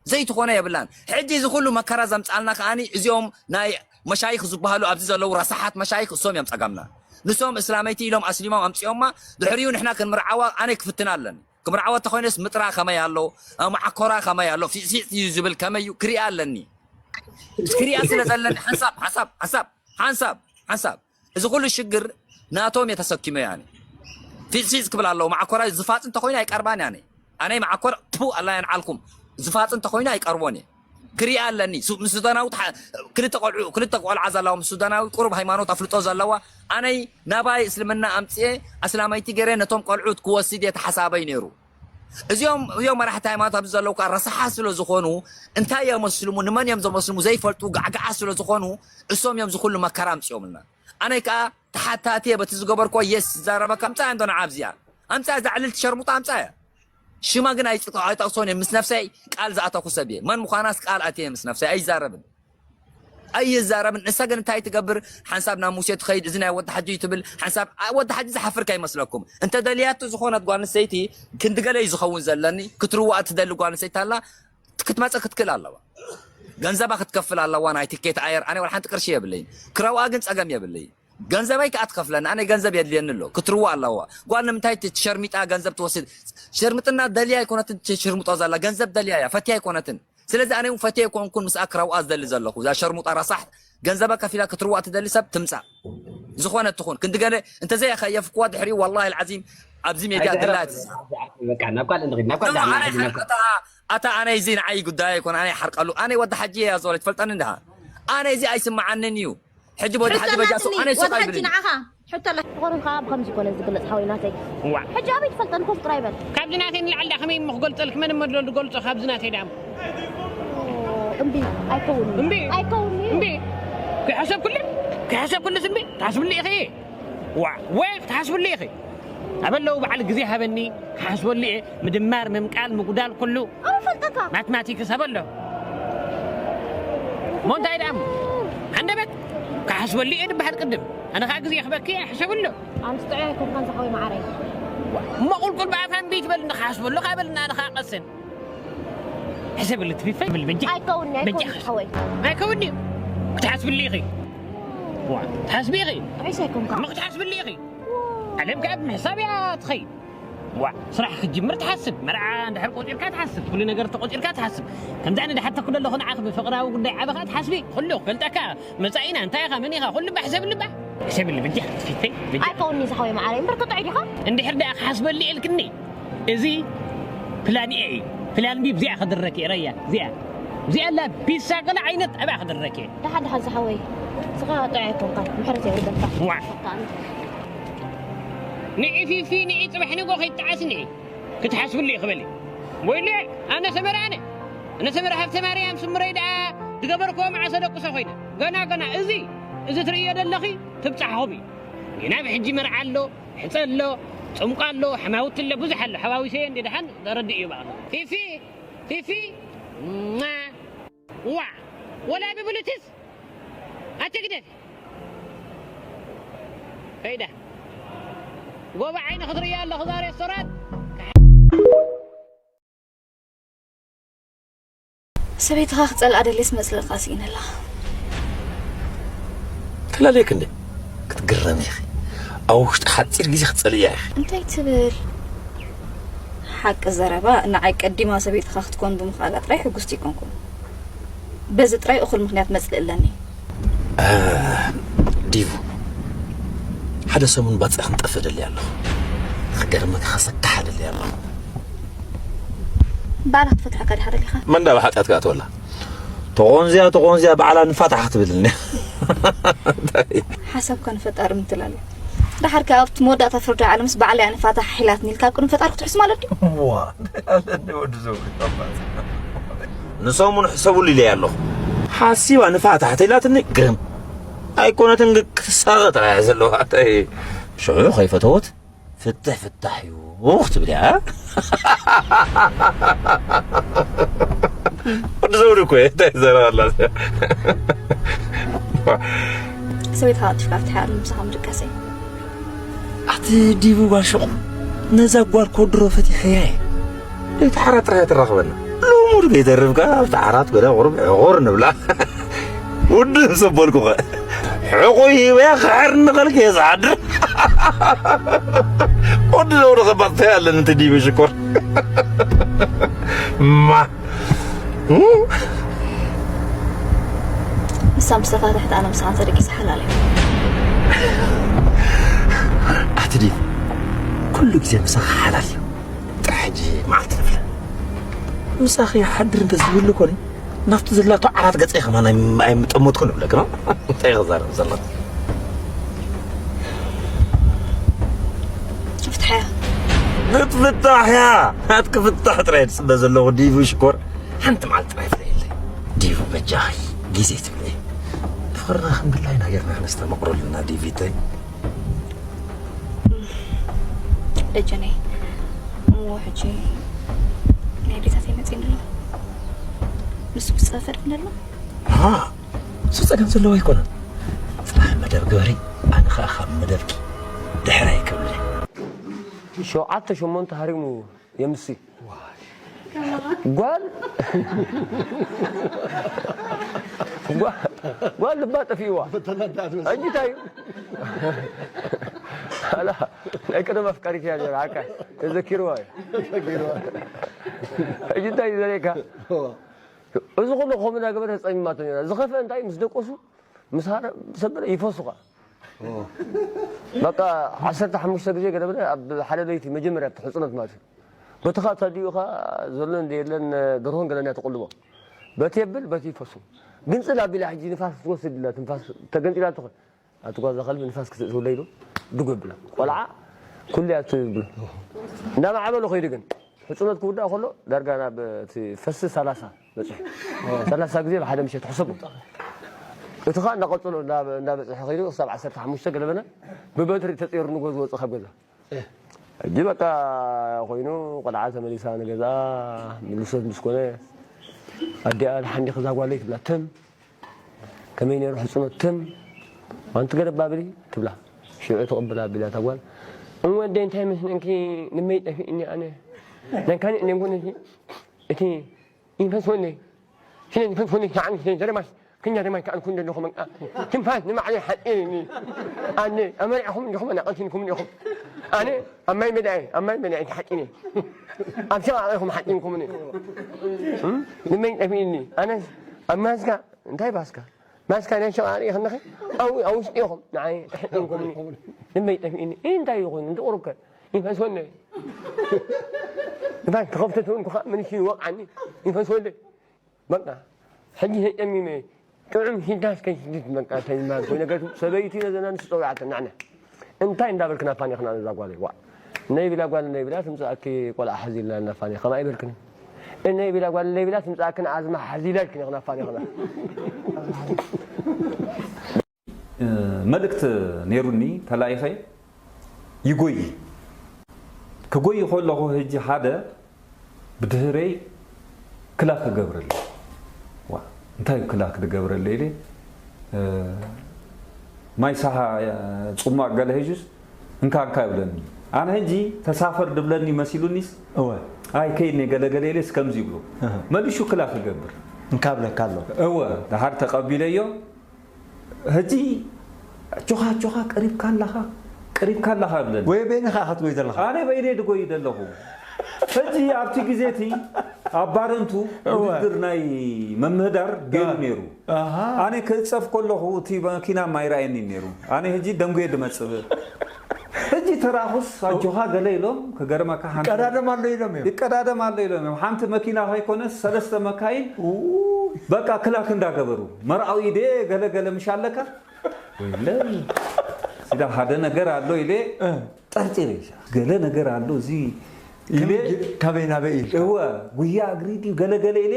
ዘይትኾነ የብላን። ሕጂ እዚ ኩሉ መከራ ዘምጻልና ከኣኒ እዚኦም ናይ መሻይኽ ዝበሃሉ ኣብዚ ዘለዉ ረሳሓት መሻይኽ እሶም እዮም ጸገምና። ንሶም እስላመይቲ ኢሎም ኣስሊሞም ኣምጺኦማ፣ ድሕሪኡ ንሕና ክንምርዓዋ ኣነ ክፍትና ኣለኒ። ክምርዓዋ እንተኾይነስ ምጥራ ከመይ ኣሎ፣ እ፣ መዓኮራ ከመይ ኣሎ፣ ፊጽፊጽ እዩ ዝብል ከመይ እዩ ክሪኣ ኣለኒ። ክሪኣ ስለ ዘለኒ ሓንሳብ፣ ሓንሳብ፣ ሓንሳብ፣ ሓንሳብ፣ ሓንሳብ። እዚ ኩሉ ሽግር ናቶም እየ ተሰኪመ ያኔ። ፊጽፊጽ ክብል ኣለዎ። መዓኮራ ዝፋጽ እንተኾይኑ ኣይቀርባን ያኔ። ኣነይ መዓኮር ቱ ኣላ የንዓልኩም። ዝፋጽ እንተኾይኑ ኣይቀርቦን እየ። ክሪኣ ኣለኒ። ሱ-፣ ምስ ሱዳናዊ ተሓ-፣ ክልተ ቆልዑ፣ ክልተ ቆልዓ ዘለዋ ምስ ሱዳናዊ ቁሩብ ሃይማኖት ኣፍልጦ ዘለዋ። ኣነይ ናባይ እስልምና ኣምጽኤ ኣስላማይቲ ገይረ ነቶም ቆልዑት ክወስድ እየ ተሓሳበይ ነይሩ። እዚኦም፣ እዚኦም መራሕቲ ሃይማኖት ኣብዚ ዘለዉ ከኣ ረሳሓት ስለ ዝኾኑ እንታይ እዮም ዘስልሙ፣ ንመን እዮም ዘመስልሙ ዘይፈልጡ ጋዕጋዓ ስለ ዝኾኑ እሶም እዮም ዝኹሉ መከራ ኣምጽኦምልና። ኣነ ከኣ ተሓታቲ እየ በቲ ዝገበርክዎ የስ ዝዛረበካ ኣምጻያ እንዶ ንዓ ኣብዚኣ። ኣምጻያ እዛ ዕልልቲ ሸርሙጣ ኣምጻያ። ሽማ ግን ኣይጽ-፣ ኣይጠቕሶን እየ። ምስ ነፍሰይ ቃል ዝኣተኹ ሰብ እየ። መን ምዃናስ ቃል ኣትየ ምስ ነፍሰይ ኣይዛረብን። ኣይዛረብን። ንሳ ግን እንታይ ትገብር? ሓንሳብ ናብ ሙሴ ትኸይድ፣ እዚ ናይ ወዲ ሓጂ እዩ ትብል። ሓንሳብ፣ ኣ፣ ወዲ ሓጂ ዝሓፍር ከይመስለኩም። እንተ ደልያቶ ዝኾነት ጓል ኣንስተይቲ ክንዲ ገለ እዩ ዝኸውን ዘለኒ፣ ክትርዋእ ትደሊ ጓል ኣንስተይቲ ኣላ፣ ክትመጽእ ክትክእል ኣለዋ። ገንዘባ ክትከፍል ኣለዋ፣ ናይ ትኬት ኣየር። ኣነ ወላ ሓንቲ ቅርሺ የብለይን። ክረውኣ ግን ጸገም የብለይን። ገንዘበይ ከኣ ትኸፍለኒ፣ ኣነ ገንዘብ የድልየኒ ኣሎ። ክትርዋእ ኣለዋ። ጓል ንምንታይ ት-፣ ትሸርሚጣ ገንዘብ ትወስድ? ሸርምጥና ደልያ ኣይኮነትን ትሽርምጦ ዘላ፣ ገንዘብ ደልያ እያ፣ ፈትያ ኣይኮነትን። ስለዚ ኣነ እውን ፈትየ ኣይኮንኩን ምስኣ ክረውኣ ዝደሊ ዘለኹ። እዛ ሸርሙጣ ረሳሕ ገንዘባ ከፊላ ክትርዋእ ትደሊ ሰብ ትምጻእ። ዝኾነት ትኹን። ክንዲ ገለ እንተዘይ ከየፍክዋ ድሕሪኡ ወላሂ ኣልዓዚም ኣብዚ ሜድያ ኣይትሕረቕ። ድላ ትዝ-፣ በቃ ናብ ካልእ ንኺድ፣ ናብ ካልእ ኖ፣ ዳዕና ኣነ ሕጂ ናብ ካልእ። ሓርቀታ፣ ኣታ ኣነ እዚ ንዓይ ጉዳይ ኣይኮነ፣ ኣነ ይሓርቀሉ። ኣነ ወዲ ሓጂ እያ ዞለ ትፈልጠኒ እንድኻ። ኣነ እዚ ኣይስምዓንን እዩ። ሕጂ ወዲ ሓጂ በጃ ሰው ኣነ ሰው ወዲ ሓጂ ኣይብልን። ንዓኻ ሕቶ ኣላ። ፍቕሪ ከዓ ብኸምዚ ኮነ ዝግለጽ ሓወይ ናተይ። ዋዕ። ሕጂ ኣበይ ትፈልጠን ኮፍ ጥራይ በል። ካብዚ ናተይ ንላዕሊ ደኣ ከመይ እሞ ክገልጸልክ? መን እሞ ኣሎ ዝገልጾ ካብዚ ናተይ ደኣ? እምቢ፣ ኣይከውንን እዩ። እምቢ። ኣይከውንን እዩ። እምቢ። ከይሓሰብኩሉ፣ ከይሓሰብኩሉስ እምቢ። ትሓስብሉ ኢኺ። ዋዕ፣ ወይ ክትሓስብሉ ኢኺ። ኣበለው በዓል ግዜ ሃበኒ፣ ክሓስበሉ እየ። ምድማር፣ ምምቃል፣ ምጉዳል ኩሉ ኣበይ ፈልጠካ? ማትማቲክስ ኣበሎ። እሞ እንታይ ደኣ እሞ? ሃንደበት፣ ክሓስበሉ እየ ድበሃል ቅድም። ኣነ ኸዓ ግዜ ክበኪ እየ፣ ሕሰብሉ። ኣንስ ጥዑይ ኣይኮንካን ዝሓወይ መዓረይ። እሞ ቁልቁል ብኣፋ እምቢ ትበል፣ እንዲ ክሓስበሉ ካብ በልና፣ ኣነ ኸዓ ቀስን። ሕሰብሉ ትፊፈ ብል በጃ። ኣይከውንኒ፣ በጃ ኣይከውንኒ ሓወይ። ኣይከውንኒ እዩ። ክትሓስብሉ ኢኺ። ዋ፣ ትሓስቢ ኢኺ። ጥዑይስ ኣይኮንካ። እሞ ክትሓስብሉ ኢኺ። ዓለም ከኣ ብምሕሳብ እያ ትኸይድ። ዋ፣ ስራሕ ክትጅምር ትሓስብ፣ መርዓ እንድሕር ቆጺርካ ትሓስብ፣ ኩሉ ነገር ተቆጺርካ ትሓስብ። ከምዚ ኣነ ድሓተኩ ዘለኹ ንዓኺ ብፍቕራዊ ጉዳይ ዓበኻ ትሓስቢ፣ ኩሉ ክፈልጠካ፣ መጻኢና እንታይ ኢኻ፣ መን ኢኻ፣ ኩሉ ባሕ ዘብል እባ። ሕሰብሉ በጃ፣ ፊተይ፣ በጃ። ኣይከውንኒ ዝሓወይ መዓረይ፣ እምበር ከጥዑይ ዲኻ? እንድሕር ደኣ ክሓስበሉ ኢልክኒ፣ እዚ ፕላን ኤ እዩ። ፕላን ቢ ብዚኣ ክድረክ እየ፣ ረያ፣ እዚኣ። እዚኣ ኣላ ፒሳ ገለ ዓይነት ኣብኣ ክድረክ እየ። ደሓን፣ ደሓን ዝሓወይ፣ ስኻ ጥዑይ ኣይኮንካን፣ ምሕረት የውርደልካ። ዋ። ንዒ ፊፊ፣ ንዒ ጽባሕ ንግሆ ከይትጠዓስኒ ክትሓስብሉ ኢኺ በሊ። ወይለ፣ ኣነ ሰመረ ኣነ። ኣነ ሰመረ ሃብተ ማርያም ስምረይ ደኣ ዝገበርክዎ መዓሰ ደቅሶ ኮይነ። ገና፣ ገና እዚ፣ እዚ ትርእዮ ዘለኺ ትብጻሕኹም እዩ። ገና ብሕጂ መርዓ ኣሎ፣ ሕጸ ኣሎ፣ ጽምቋ ኣሎ፣ ሓማውቲ ኣሎ፣ ብዙሕ ኣሎ። ሓዋዊሰዮ እንደ ደሓን ዘረድእ እዩ በኣኹ። ፊፊ፣ ፊፊ፣ ሟ፣ ዋ፣ ወላ ብብሉትስ ኣትግደፊ። ከይዳ። ጎቦ ዓይኒ ክትርእያ ኣለኹ እዛ ሬስቶራንት። ሰበይትኻ ክጸልኣ ደልየስ መጽለልካ ስኢነላ። ተላለየክ እንደ ክትግረም ኢኺ። ኣብ ውሽጢ ሓፂር ግዜ ክትፀልእያ ኢኺ። እንታይ ትብል? ሓቂ ዘረባ፣ ንዓይ ቀዲማ ሰበይትኻ ክትኮን ብምኽኣላ ጥራይ ሕጉስቲ ኣይኮንኩን። በዚ ጥራይ እኹል ምኽንያት መጽልእ ኣለኒ። ዲቡ፣ ሓደ ሰሙን ባፅዕ ክንጠፍእ ደልየ ኣለኹ። ክገርመካ ከሰካሓ ደልየ ኣለኹ። ባዕላ ክትፈትሓካ ዲኻ ደሊኻ? መንዳ ብሓጢኣት ክኣትወላ ተቆንዝያ ተቆንዝያ ባዕላ ንፋታሕ ክትብልኒ። ሓሳብካ ንፈጣሪ ምትላል እዩ። ደሓር ከኣ ኣብቲ መወዳእታ ፍርዲ ዓለምስ ባዕላ እያ ንፋታሕ ሒላትኒ ኢልካ ኣብ ቅድሚ ፈጣሪ ክትሕሱ ማለት ድዩ? ዋ ኣለኒ ወዲ ዘውሪ ንሰሙን ሕሰቡሉ ኢለያ ኣለኹ። ሓሲባ ንፋታሕ ተኢላትኒ ግርም ኣይኮነትን ክሳቐ ጥራያ ዘለዋ። እንታይ ሽዑ ከይፈተወት ፍትሕ ፍታሕ እዩ ክትብል እያ። ወዲ ዘውሪ እኮ እየ እንታይ ዘረባ ኣላ። ሰበይትኻ ቀልጢፍካ ፍትሓ ኣሎ ምሳኻ ምድቃሰይ። ኣቲ ዲቡ ባሽቑ ነዛ ጓል ኮድሮ ፈቲሐያ እየ። ለይቲ ዓራት ጥራይ ትራኽበና። ልሙድ ከይተርፍካ ኣብቲ ዓራት ገለ ቁሩብ ዕቑር ንብላ። ውድብ ዘበልኩኸ ሕቑ ሂበያ ክሕር ንኸልክ እየ ዝሓድር። ወዲ ዘውሪ ኸባጥተይ ኣለኒ እቲ ዲቡ ሽኮር። ማ ንሳ ምስ ተፋትሐት ኣነ ምሳኻ ተደቂሰ ሓላል እየ። ኣቲ ዲቡ ኩሉ ግዜ ምሳኻ ሓላል እዩ። ጥራሕ ሕጂ መዓልቲ ንፍለ ምሳኺ ሓድር እንተዝህሉ ኮነ ናብቲ ዘላቶ ዓራት ገጸይ ከማን ኣይም- ኣይምጠመትኩን እብለክ ነው። እንታይ ክዛረብ ዘሎ? ፍትሓያ ክትፍታሕ እያ። ናትኪ ፍታሕ ጥራይ ዝጽበ ዘለኹ ዲቡ ሽኮር። ሓንቲ መዓልቲ ጥራይ ፍለየለይ። ዲቡ በጃኺ ግዜ ትብለይ። ፍቕርና ከም ድላይና ጌርና ክነስተማቕረሉ ኢና ዲቪተይ። ደጀነይ፣ እሞ ሕጂ ናይ ኣዴታተይ መጺእኒ ኣሎ። ንሱ ክጸፈ ድፍን ኣሎ? ሃ፣ እሱ ጸገም ዘለዎ ኣይኮነን። ጽባሕ መደብ ግበሪ፣ ኣነ ኸኣ ካብ መደብኪ ድሕር ኣይከብለይ። ሸውዓተ ሸሞንተ ሃሪሙ የምሲ ጓል ጓል ልባ ጠፊእዋ። ሕጂ እንታይ እዩ? ኣላ ናይ ቀደም ኣፍቃሪት እያ ነራ፣ ዓካ ተዘኪርዋ እዩ። ሕጂ እንታይ እዩ ዘርእየካ? እዚ ኩሉ ከምኡ እናገበረ ተጸሚማቶ ነራ። ዝኸፍአ እንታይ ምስ ደቆሱ ምስ ሃረ ሰበረ ይፈሱ ኸዓ። በቃ ዓሰርተ ሓሙሽተ ግዜ ገለ በለ ኣብ ሓደ ለይቲ መጀመርያ እቲ ሕጽኖት ማለት እዩ። በቲ ኸዓ ተዲኡ ኸዓ ዘሎ እንደ የለን ደርሆን ገለን እያ ትቕልቦ። በቲ የብል በቲ ይፈሱ። ግንጽል ኣቢላ ሕጂ ንፋስ ክትወስድ ኢላ ትንፋስ ተገንጢላ ትኾን። ኣቲ ጓዛ ከልቢ ንፋስ ክትእትውለ ኢሉ ድጉ ብላ። ቆልዓ ኩሉ እያ ትብሎ። እንዳማዕበሎ ኸይዱ ግን ሕጽኖት ክውዳእ ከሎ ዳርጋ ናብ እቲ ፈሲ ሰላሳ በጺሑ። ሰላሳ ግዜ ብሓደ ምሸት ሕሰቡ። እቲ ኸዓ እንዳቐጸሎ እንዳ- እንዳበጽሐ ኸይዱ ክሳብ ዓሰርተ ሓሙሽተ ገለበና ብበትሪ ተጸይሩ ንጎ ዝወጽእ ካብ ገዛ። ሕጂ በቃ ኮይኑ ቆልዓ ተመሊሳ ንገዛ ምልሶት ምስ ኮነ ኣዲኣ ሓንዲኽ እዛ ጓለይ ትብላ ትም ከመይ ነይሩ ሕጽኖት ትም ኣንቲ ገለ ባብሊ ትብላ ሽዑ ትቕብል ኣቢላ እታ ጓል እሞ ኣደይ እንታይ መስለንኪ ንመይ ጠፊእኒ ኣነ ናይ ካልእ ነንጎነቲ እቲ ይንፈስ ወለይ ስለ ዝፈስ ወለይ ሰዓን ስለ ዘረባሽ ክኛ ደማይ ከኣልኩ እንደለኹ መንቃ ትንፋስ ንማዕለይ ሓጢርኒ ኣነ ኣመሪዕኹም እንዲኹም ኣናቐልቲንኩም እንዲኹም ኣነ ኣብ ማይ መዳይ ኣብ ማይ መዳይ ተሓጢነ ኣብ ሸቓቕ ኢኹም ሓጢንኩምኒ ንመይ ጠፊእኒ ኣነስ ኣብ ማስካ እንታይ ባስካ ማስካ ናይ ሸቓቕ ሪኢኽንኺ ኣብኡ ኣብ ውሽጢ ኢኹም ንዓይ ተሓጢንኩምኒ ንመይ ጠፊእኒ እንታይ ይኹን እንድቑሩከ ይፈስወኒ እታ ተኸፍተት እውን ኩኻ ምንሽ ይወቕዓኒ ይፈስወለይ በቃ ሕጂ ተጨሚመ ጥዑም ሽዳስ ከይሽድድ በቃ ተይማል ኮይነ ገቱ ሰበይቲ ነዘና ንስ ጸውዓተ ናዕና እንታይ እንዳበልክና ፋኒኽና ነዛ ጓለይ ዋዕ ነይ ቢላ ጓል ነይ ቢላ ትምጻእኪ ቆልዓ ሓዚልና እና ፋኒ ከማይ በልክኒ እነይ ቢላ ጓል ነይ ቢላ ትምጻእክን ኣዝማ ሓዚላ ኢልክኒ ኽና ፋኒኽና መልእክት ነይሩኒ ተላኢኸ ይጎይ ክጎይ ከለኹ ህጂ ሓደ ብድህረይ ክላክ ክገብረለይ ዋ እንታይ እዩ ክላክ ክገብረለይ ኢለ ማይ ሳሓ ፅሟቅ ገለ ህጁስ እንካ እንካ ይብለኒ ኣነ ህጂ ተሳፈር ድብለኒ መሲሉኒስ እወ ኣይ ከይድኒ ገለገለ ኢለስ ከምዚ ይብሎ እህ። መሊሹ ክላክ ክገብር እንካብለካ ኣሎ። እወ፣ ደሓር ተቐቢለዮ። ሕጂ ጆኻ ጆኻ ቀሪብካ ኣለኻ፣ ቀሪብካ ኣለኻ ብለኒ። ወይ በይንኻ ክትጎይ ዘለኻ? ኣነ በይነይ ድጎይ ዘለኹ። ሕጂ ኣብቲ ግዜ እቲ ኣብ ባረንቱ እወ። ውድድር ናይ መምህዳር ገይሩ አ። ነይሩ። ኣሃ። ኣነ ክእጸፍ ከለኹ እቲ መኪና ማይረኣየኒ ነይሩ። ኣነ ሕጂ ደንጉየ ድመጽእ። ሕጂ ተራኹስ ኣጆኻ ገለ ኢሎም ክገርመካ ሓንቲ ይቀዳደም ኣሎ ኢሎም እዮም። ይቀዳደም ኣሎ ኢሎም እዮም። ሓንቲ መኪና ከይኮነስ ሰለስተ መካይን ኡ። በቃ ክላክ እንዳገበሩ መርዓዊ ኢደ ገለ ገለ ምሽ ኣለካ ወይለ ሲዳ ሓደ ነገር ኣሎ ኢለ እ። ጠርጢረ ገለ ነገር ኣሎ እዚ ኢለ ከመይ ጌ- ካበይ ናበይ ኢልካ? እወ ጉያ እግሪ ድዩ ገለ ገለ ኢለ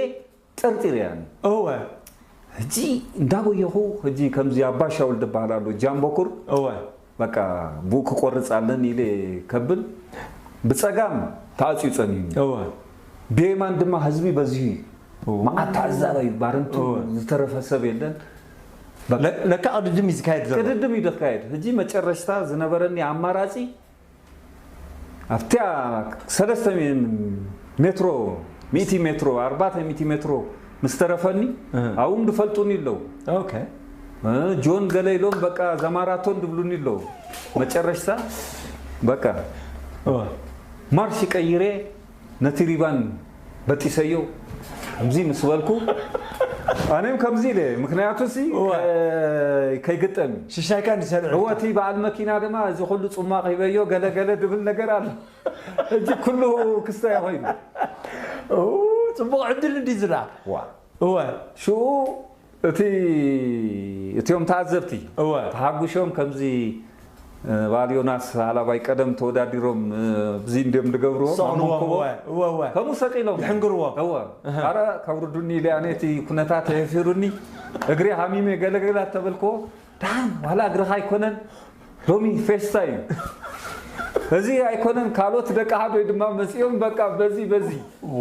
ጠርጢረ ያኒ እወ ሕጂ እንዳጎየኹ ሕጂ ከምዚ ኣባሻውል ዝበሃል ኣሎ ጃምቦኩር እወ በቃ ብኡ ክቆርፅ ኣለኒ ኢለ ከብል ብፀጋም ተዓፅዩ ፀኒኒ እወ ብየማን ድማ ህዝቢ በዚሁ እዩ እወ። መዓት ተዓዛባይ ባረንቱ እወ። ዝተረፈ ሰብ የለን በቃ ለ- ለካ ቅድድም እዩ ዝካየድ ዘሎ ቅድድም እዩ ዝካየድ ሕጂ መጨረሽታ ዝነበረኒ ኣማራፂ ኣብቲያ ሰለስተ ሜትሮ ሚእቲ ሜትሮ ኣርባዕተ ሚእቲ ሜትሮ ምስ ተረፈኒ እህ። ኣብኡ ድፈልጡኒ ኣለዉ ኦኬ። እ፣ ጆን ገለ ኢሎም በቃ ዘማራቶን ድብሉኒ ኣለዉ መጨረሽታ በቃ እወ። ማርሽ ቀይሬ ነቲ ሪባን በጢሰዮ ከምዚ ምስ በልኩ ኣነም ከምዚ ኢለ ምክንያቱ ሲ እወ። ከ- ከይግጠም እዩ። ሽሻይካ እንዲሰርዕ እወ እቲ በዓል መኪና ድማ እዚ ኩሉ ፅማቕ ሂበዮ ገለ ገለ ድብል ነገር ኣሎ ሕጂ ኩሉ ክስታይ ኮይኑ ኡ፣ ፅቡቕ ዕድል እንዲ ዝላ ዋ እወ ሽኡ እቲ እቲኦም ተዓዘብቲ እወ ተሓጉሾም ከምዚ በዓል ዮናስ ሃላባይ ቀደም ተወዳዲሮም እዚ እንዲም ዝገብርዎም ኣብ ሰቕልዎም መንኮቦ እወ እወ እወ ከምኡ ሰቂሎም ይሕንግርዎም። እወ እህ። ኣረ ከውርዱኒ ኢለ ኣነ እቲ ኩነታት የፊሩኒ እግሪ ሃሚመ ገለገላ ተበልክዎ ደሓን ዋላ እግርኻ ኣይኮነን ሎሚ ፌስታ እዩ እዚ ኣይኮነን ካልኦት ደቂ ሓዶይ ድማ መፂኦም በቃ በዚ በዚ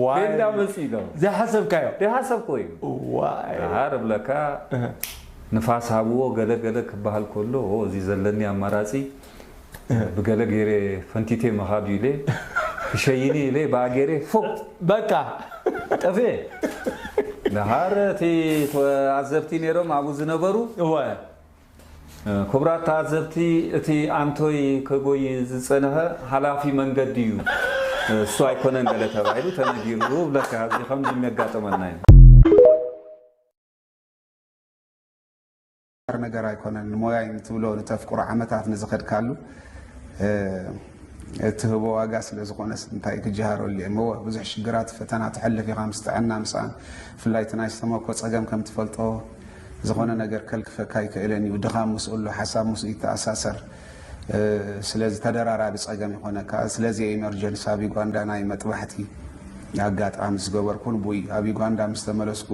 ዋይ። ቤንዳ መፂ ኢሎም ዘይሓሰብካዮ ደይሓሰብኮ እዩ ዋይ። ደሓር እብለካ ንፋስ ሃብዎ ገለ ገለ ክበሃል ከሎ ኦ፣ እዚ ዘለኒ ኣማራፂ ብገለ ገይረ ፈንቲቴ ምኻድ ኢለ ክሸይኒ ኢለ ብኣ ገይረ ፎ በቃ ጠፍኤ ደሓር እቲ ተዓዘብቲ ነይሮም ኣብኡ ዝነበሩ እወ ክቡራት ተዓዘብቲ እቲ ኣንቶይ ከጎይ ዝፀንሐ ሓላፊ መንገዲ እዩ እሱ ኣይኮነን ገለ ተባሂሉ ተነጊሩ ብለካ እዚ ከምዚ የሚያጋጥመና እዩ ነገር ኣይኮነን ንሞያይ ንትብሎ ንተፍቅሮ ዓመታት ንዝኸድካሉ ትህቦ ዋጋ ስለ ዝኾነስ እንታይ ክጀሃረሉ እየ መወ ብዙሕ ሽግራት ፈተና ትሐልፍ ኢኻ ምስ ጥዕና ምስኣን ብፍላይ እቲ ናይ ዝተመኮ ጸገም ከም ትፈልጦ ዝኾነ ነገር ከልክፈካ ኣይክእልን እዩ ድኻም ምስኡ ኣሎ ሓሳብ ምስኡ ይተኣሳሰር ስለዚ ተደራራቢ ጸገም ይኾነካ ስለዚ ኢመርጀንስ ኣብ ዩጋንዳ ናይ መጥባሕቲ ኣጋጣሚ ዝገበርኩ ንቡይ ኣብ ዩጋንዳ ምስ ተመለስኩ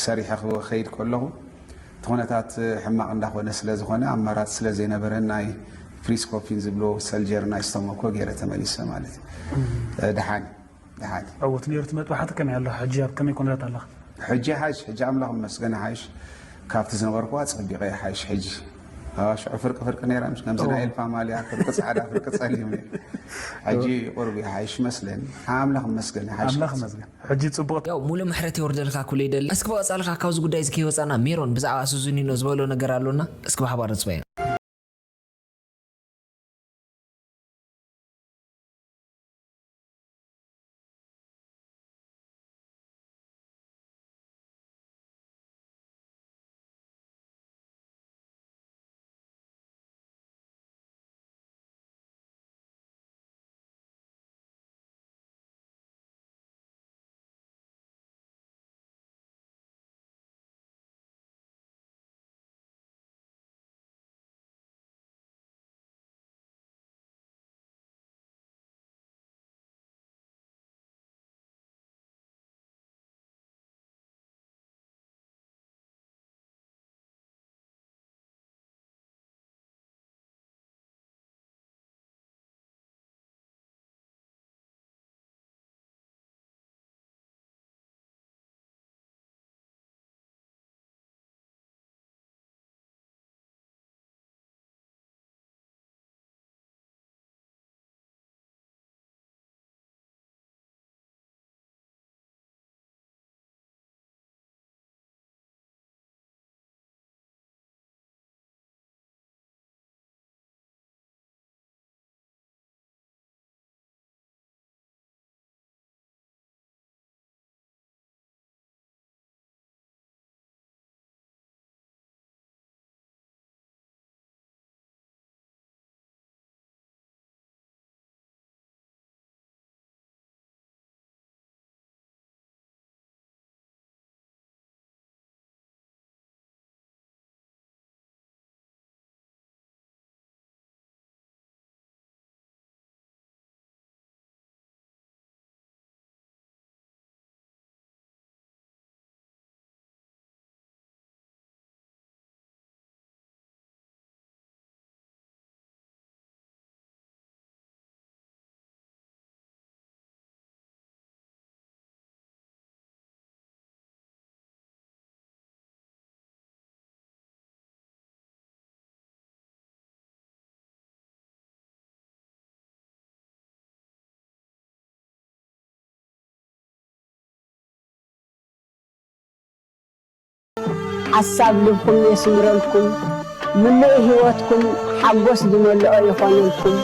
ሰሪሐ ክኸይድ ከለኹ እቲ ኩነታት ሕማቕ እንዳኾነ ስለ ዝኾነ ኣማራፂ ስለ ዘይነበረ ናይ ፍሪስኮፊን ዝብሎ ሰልጀር ናይ ስተሞኮ ገይረ ተመሊሰ ማለት እዩ። ደሓን ደሓን። ዕውት ነይሩ እቲ መጥባሕቲ ከመይ ኣሎ? ሕጂ ኣብ ከመይ ኩነታት ኣለኻ? ሕጂ ሓይሽ ሕጂ ኣምላኽ ይመስገን ሓይሽ ካብቲ ዝነበርኩ ኣፀቢቐ ይሓይሽ ሕጂ። ሽዑ ፍርቂ ፍርቂ ነይራ ምሽ ከምዚ ናይ ኤልፋ ማልያ ፍርቂ ፃዕዳ ፍርቂ ፀሊም ነይሩ። ሕጂ ቁሩብ ይሓይሽ መስለኒ። ኣምላኽ ይመስገን ይሓይሽ። ኣምላኽ ይመስገን። ሕጂ ጽቡቕ ያው ሙሉ ምሕረት የውርደልካ ኩሉ ይደሊ። እስኪ ብቐጻሊ ካብ ካብዚ ጉዳይ እዚ ከይወጻና ሜሮን ብዛዕባ ሱዙኒኖ ዝበሎ ነገር ኣሎና እስኪ ብሓባር ንጽበዮ። ሓሳብ ልብኩም የስምረልኩም፣ ምሉእ ህይወትኩም ሓጎስ ዝመልኦ ይኾነልኩም።